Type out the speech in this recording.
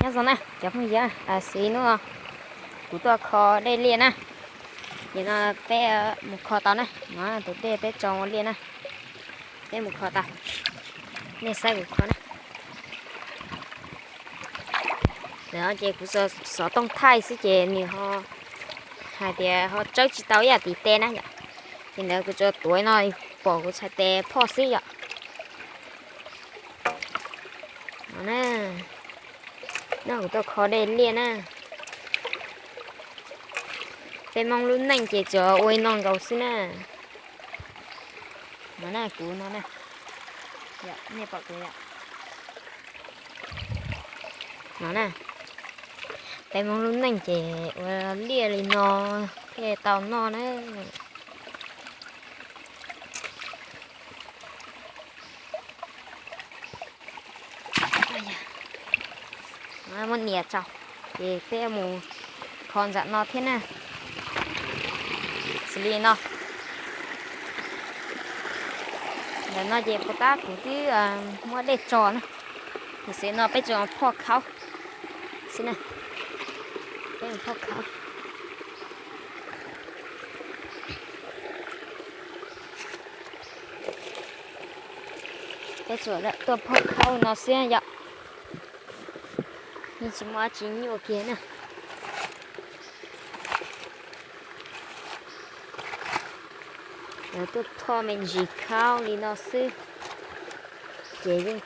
Nyob zoo na cov phooj ywg, tam sim no kuv tuaj kho dej liaj na. Nim no peb mus kho tau na, no tus dej peb tso ua liaj na. Peb mus kho tau, nej saib kuv kho na. Ntawm no ces kuv xov tooj thaij xwb ces nws ho hais tias ho tsawb tsis tau ib yam tim tes na yom. Ces ntawd kuv tsuas tuav no pom kuv txhais tes phoj xwb yom. No na, no kuv tuaj kho dej liaj na. Peb Hmoob lub neej ces tsuas ua li no nkaus xwb na. No na, kuv no na, nej pom kuv yom. No na, peb Hmoob lub neej ces ua liaj li no thiaj tau noj na. Muab nias tso, ces peb mus kho ntawm no thiab na. Xws li no, ntawm no ces puas tab kuv twb muab dej tso na. Tam sim no peb tsuas phoj khaub xwb na. Peb phoj khaub. Peb tsuas tuaj phoj khaub no xwb yom. Yeej tsis muaj dab tsi nyuaj kiag na. Tuaj phoj me ntsis khaub li no xwb, ces yeej